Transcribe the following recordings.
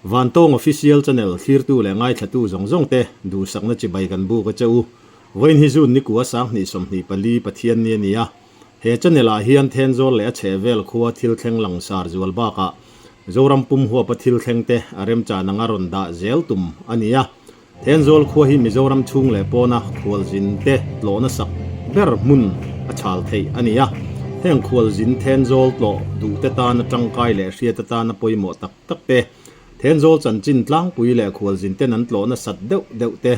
Vantawng Official Channel thlirtu leh ngaithlatu zawng zawng te duhsakna chibai kan buk a che u. Vawiin hi June nikua 2024 Pathian ni a ni a. He channel ah hian Thenzawl leh a chhehvel khua thil thleng langsar zual bakah Zoram pum huapa thil thleng te a remchan anga rawn dah zel tum a ni a. Thenzawl khua hi Mizoram chhung leh pawna khualzin te tlawhna sak ber hmun a chhal theih a ni a. Heng khualzin Thenzawl tlawh duh te tana tangkai leh hriat atana pawimawh tak tak te, Thenzawl chanchin tlangpui leh khualzin ten an tlawhna sat deuh deuh te,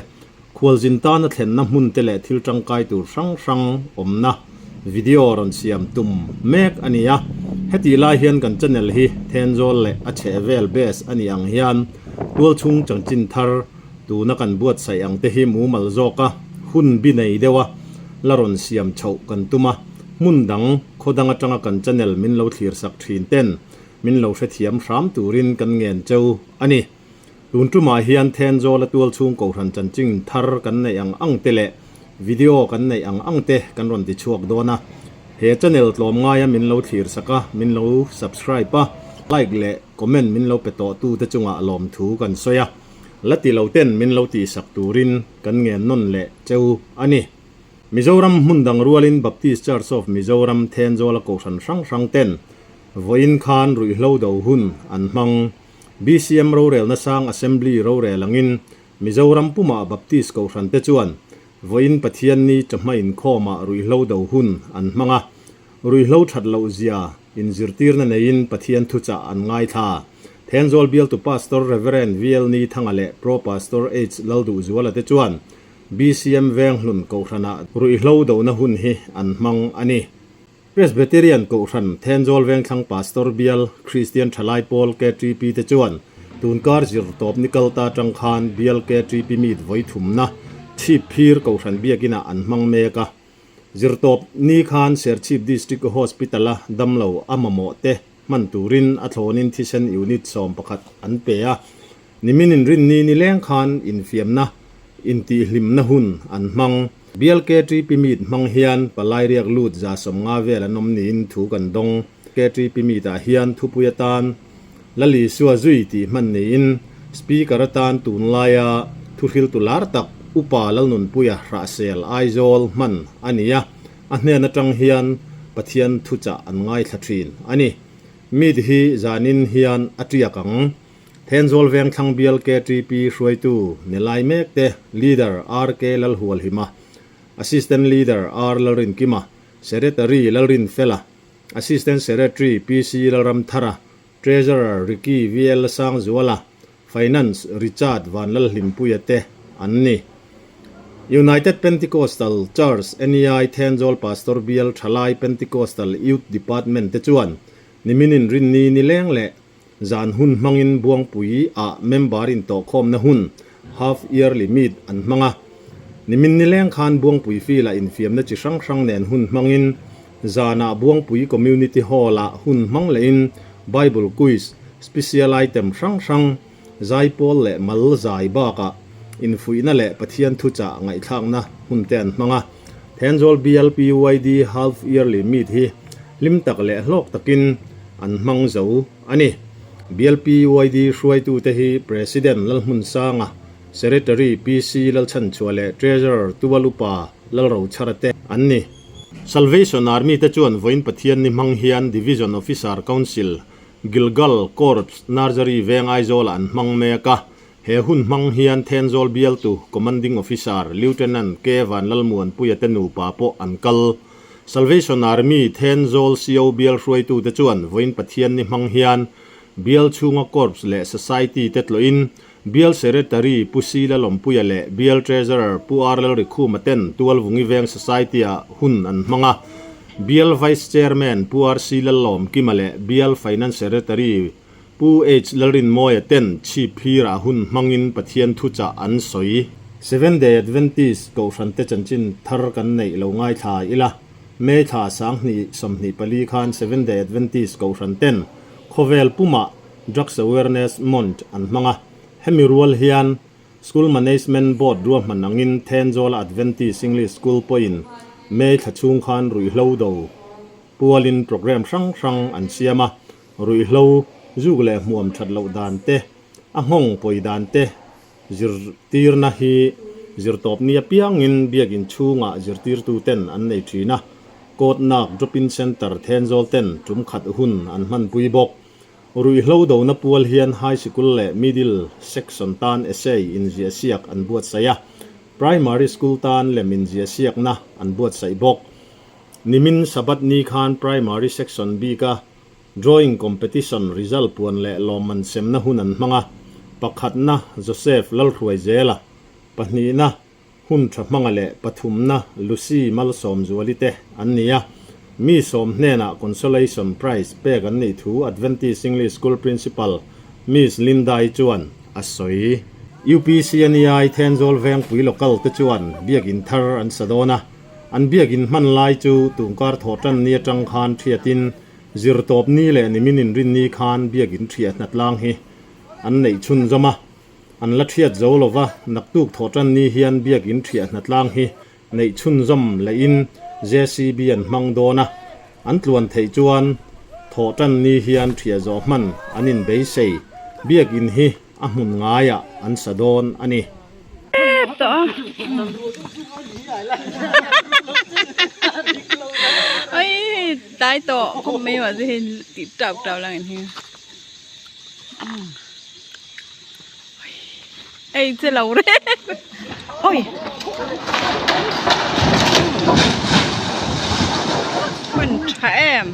Khualzin tana thlenna hmun te leh thil tangkai tur hrang hrang awmna video rawn siam tum mek a ni a. Hetih lai hian kan channel hi Thenzawl leh a chhehvel base a nih ang hian tualchhung chanchin thar tuna kan buatsaih ang te hi mumal zawka hun bi nei deuha la rawn siam chhoh kan tum a. Hmun dang khaw dang atanga kan channel min lo thlirsak thin ten min lo hrethiam hram turin kan ngen cheu a ni. Tun tumah hian Thenzawl a tualchhung kohhran chanchin thar kan neih ang ang te leh video kan neih ang ang te kan rawn ti chhuak dawn a. He channel tlawm ngaia min lo thlir sak a, min lo subscribe a, like leh comment min lo pe tawh tu te chungah lawmthu kan sawi a. La ti lo ten min lo tihsak turin kan ngen nawn leh cheu a ni. Mizoram hmun dang rualin Baptist Church of Mizoram Thenzawl a kohhran hrang hrang ten vawiin khan ruihhlo do hun an hmang. BCM rorelna sang Assembly rorel angin Mizoram pumah Baptist Kohhran te chuan vawiin Pathianni chawhma inkhawmah ruihhlo do hun an hmang a, ruihhlo that loh zia inzirtirna neiin Pathian thuchah an ngaithla. Thenzawl bialtu Pastor Rev. VL Nithanga leh Pro Pastor H Lalduhzuala te chuan BCM Venghlun Kohhranah ruihhlo dona hun hi an hmang a ni. Presbyterian Kohhran Thenzawl Vengthlang Pastor Bial Kristian Thalai Pawl KTP te chuan tunkar zirtawp ni kalta atang khan Bial KTP meet vawi thumna Chhipphir Kohhran biakinah an hmang mek a. Zirtawp ni khan Serchhip District Hospital-a damlo a mamawh te hman turin a thlawnin thisen unit 11 an pe a. Nimin inrinni nileng khan infiamna intihhlimna hun an hmang. Bial KTP Meet hmang hian palai riak lut 150 vel an awm niin thu kan dawng. KTP Meet ah hian thupui atan Lali Sua zui tih hman niin Speaker atan tunlaia thuhriltu lar tak Upa Lalnunpuia Hrahsel Aizawl hman a ni a, a hnen atang hian Pathian thuchah an ngaithla thin a ni. Meet hi zanin hian a tiak ang. Thenzawl Vengthlang Bial KTP hruaitu ni lai mek te Leader RK Lalhualhima, Assistant Leader R Lalrinkima, Secretary Lalrinfela, Assistant Secretary PC Lalramthara, Treasurer Ricky VL Sangzuala, Finance Richard Vanlalhlimpuia te an ni. United Pentecostal Church NEI Thenzawl Pastor Bial Thalai Pentecostal Youth Department te chuan nimin inrinni nileng leh Zan hun hmangin Buangpui ah member in tawhkhawmna hun, half yearly meet, an hmang a. Nimin nileng khan Buangpui field ah infiamna chi hrang hrang nen hun hmangin zanah Buangpui Community Hall ah hun hmang lehin Bible Quiz, Special Item hrang hrang, zaipawl leh mal zai bakah infuihna leh Pathian thuchah ngaihthlakna hun te an hmang a. Thenzawl BLPYD Half Yearly Meet hi hlim tak leh hlawk takin an hmang zo a ni. BLPYD hruaitute hi President Lalhmunsanga, Secretary PC Lalchhanchhuah leh Treasurer Tual Upa Lalrochhara te an ni. Salvation Army te chuan vawiin Pathianni hmang hian Division Officer Council, Gilgal Corps, Nursery Veng Aizawlah an hmang mek a. He hun hmang hian Thenzawl bialtu Commanding Officer Lieutenant K Vanlalmuanpuia te nupa pawh an kal. Salvation Army Thenzawl CO bial hruaitute chuan vawiin Pathianni hmang hian bial chhunga Corps leh Society te tlawhin Bial Secretary Pu Sila Lawmpuia leh Bial Treasurer Pu R Lalrikhuma ten Tualvungi Veng Society-ah hun an hmang a. Bial Vice Chairman Pu RC Lallawmkima leh Bial Finance Secretary Pu H. Lalrinmawia ten chhipphirah hun hmangin Pathian thuchah an sawi. Seventh Day Adventist Kohhrante chanchin thar kan neih lo ngaithla ila, May thla 2024 khan Seventh Day Adventist Kohhran ten khawvel pumah Drugs Awareness Month an hmang a, hemi rual hian School Management Board ruahman angin Thenzawla Adventist English School pawhin May thla chhung khan ruihhlo do pualin programme hrang hrang an siam a. Ruihhlo, zuk leh hmuam that loh dan te, A nghawng pawi dan te zirtirna hi zirtawpni apiangin biakin chhungah zirtirtu ten an nei thin a, Kawtnak Drop-in Centre Thenzawl ten tum khat hun an hmanpui bawk. Ruihhlo dona pual hian High Sikul leh Middle Section tan essay inziahsiak an buatsaih a, Primary School tan lem inziahsiakna an buatsaih bawk. Nimin Sabbath ni khan Primary Section bika Drawing Competition result puan leh lawmman semna hun an hmang a, pakhatna Joseph Lalhruaizela, pahnihna Hun tha hmanga leh pathumna Lucy Malsawmzuali te an ni a, mi sawm hnenah Consolation Prize pek an nih thu Adventist English School Principal Miss Linda-i chuan a sawi. UPCNEI Thenzawl Vengpui Local te chuan biakin thar an sa dawn a, an biakin hman lai chu tungkar thawh tan ni atang khan thiatin Zirtawp ni leh nimin inrinni khan biakin thiah hnatlang hi an neih chhunzawm a, an la thiat zo lo va, naktuk thawhtan ni hian biakin thiah hnatlang hi neih chhunzawm lehin JCB an hmang dawn a, an tluan theih chuan thawhtan ni hian thiah zawh hman an inbeisei. Biakin hi a hmun ngaiah an sa dawn a ni. Tlai tawh khawp mai mahse hei tih tau tau lang in hi ei che lo reng oi hman tha em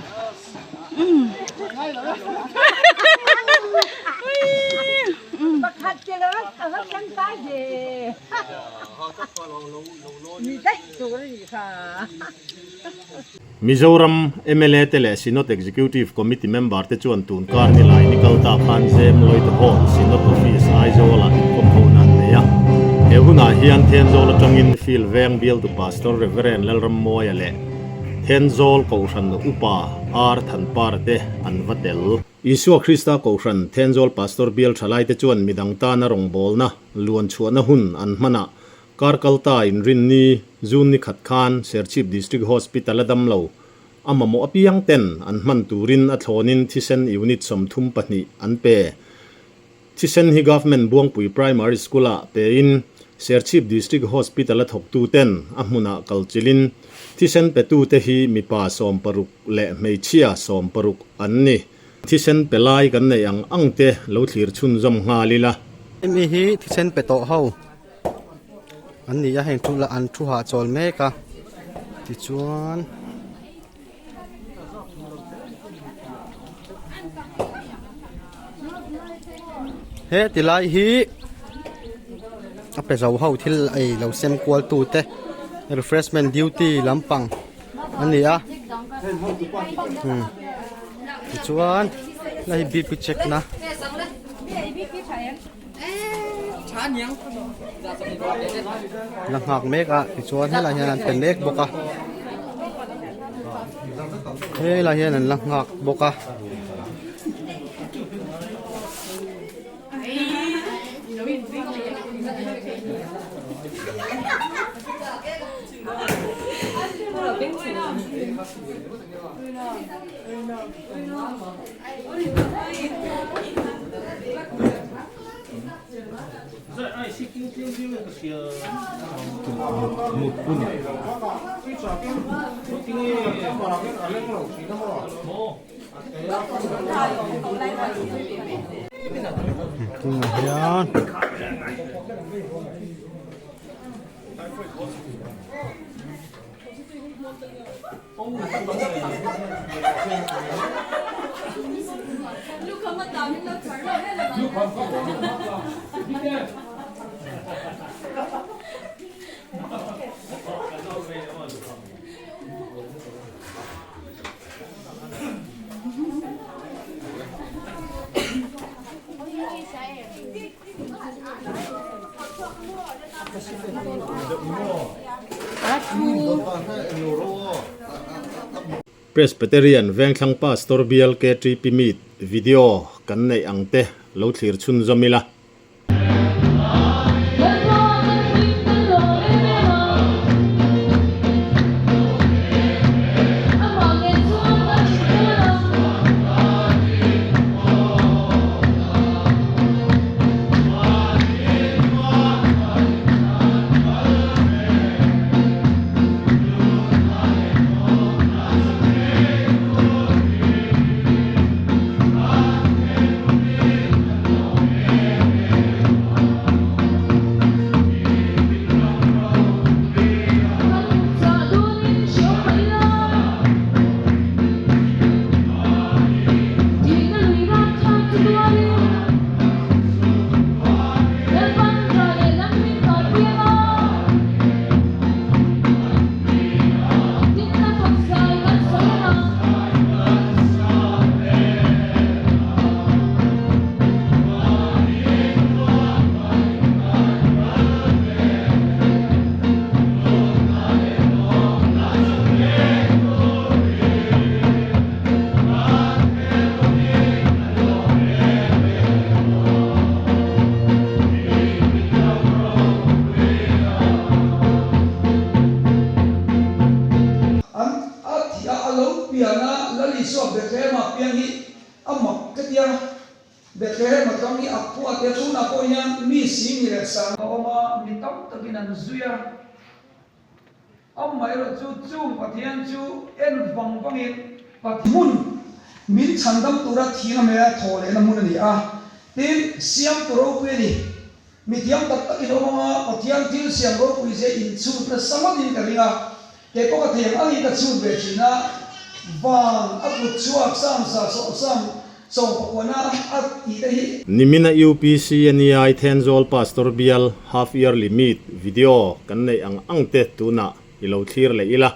Mizoram mla te leh Synod Executive Committee member te chuan tun kar ni lai ni kal ta khan Zem Lloyd Hall, Synod Office, Aizawl ah inkawm ho na an nei a. He hunah hian Thenzawl atangin Field Veng bialtu Pastor Rev. Lalrammawia leh Thenzawl Kohhran Upa R. Thanpara te an va tel. Isua Krista Kohhran Thenzawl Pastor bial thalaite chuan midang tana rawngbawlna luan chhuahna hun an hmanah Kar kalta inrinni June ni khat khan Serchhip District Hospital a damlo a mamawh apiang ten an hman turin a thlawnin thisen unit 32 an pe. Thisen hi Government Buangpui Primary School ah pein Serchhip District Hospital a thawktu ten a hmunah kalchilhin thisen petute hi mipa 60 leh hmeichhia 60 an ni. Thisen pe lai kan neih ang ang te lo thlir chhunzawm nghal ila. Hemi hi thisen pe tawh ho an ni a, heng thu lah an thu hahchawl mek a tichuan. He ti lai hi a pe zo ho thil ei lo sem kual tu te refreshment duty lampang a ni a tichuan hei hi bp check na. La nghak mek a tichuan helai hian an pe mek bawk a helai hian an la nghak bawk a. Tunah hian Presbyterian Vengthlang Pastor Bial KTP Meet video kan neih ang te lo thlir chhunzawm ila. ram hi a khua te tunah pawh hian mi sing ni leh sang a awm a, mi tam takin an zui a. Amaherawhchu chung Pathian chu en vang vangin Pathian hmun min chhandam tura thing a hmel a thaw lehna hmun a ni a, tin, siamtu ropui a ni. Mi thiam tak takin awm anga Pathian thil siam ropui zia inchhut nasa ngawtin ka ring a, kei pawh ka thei ang angin ka chhut ve thin a, van a kut chhuak sam sa sawh sam sawmpakuana a tih te hi. Nimina UPC NEI Thenzawl Pastor Bial Half Yearly Meet video kan neih ang ang te tunah i lo thlir leh ila.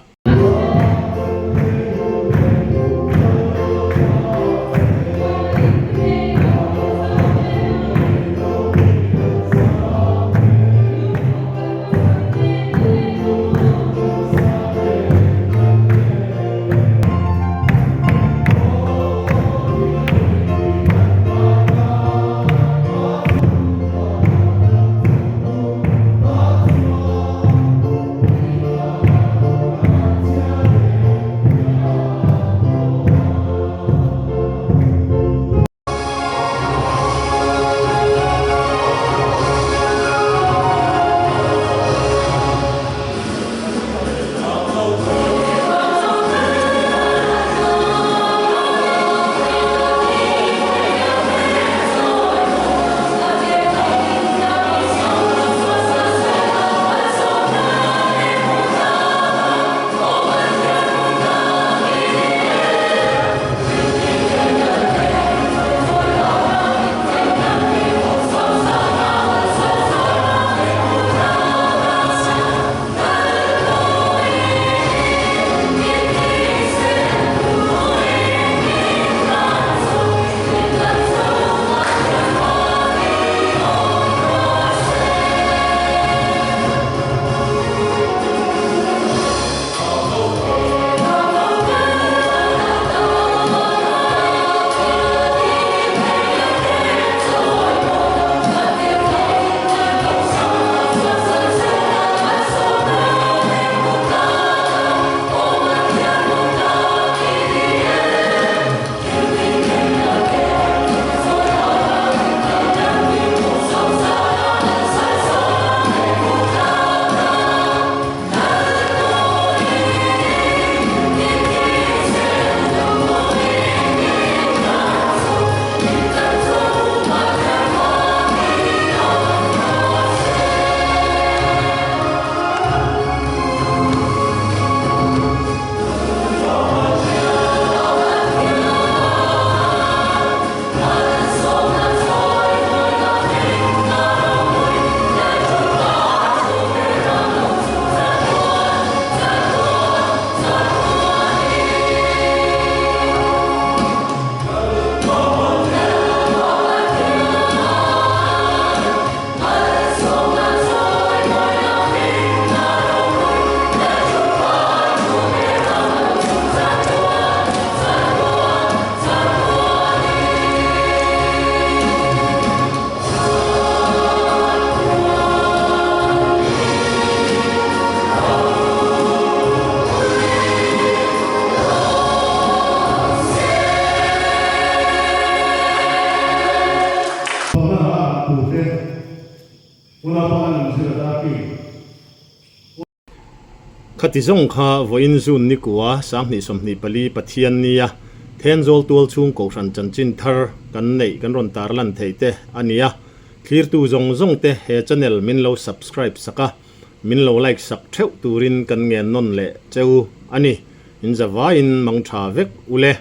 Khati zawng kha vawiin June ni kua 2024 Pathian nia Thenzawl tual chhung Kohhran chanchin thar kan neih kan rawn tar lan theih te a ni a, thlirtu zawng zawng te he channel min lo subscribe sak a, min lo like sak theuh turin kan ngen nawn leh cheu a ni. In zavaiin mang tha vek ule.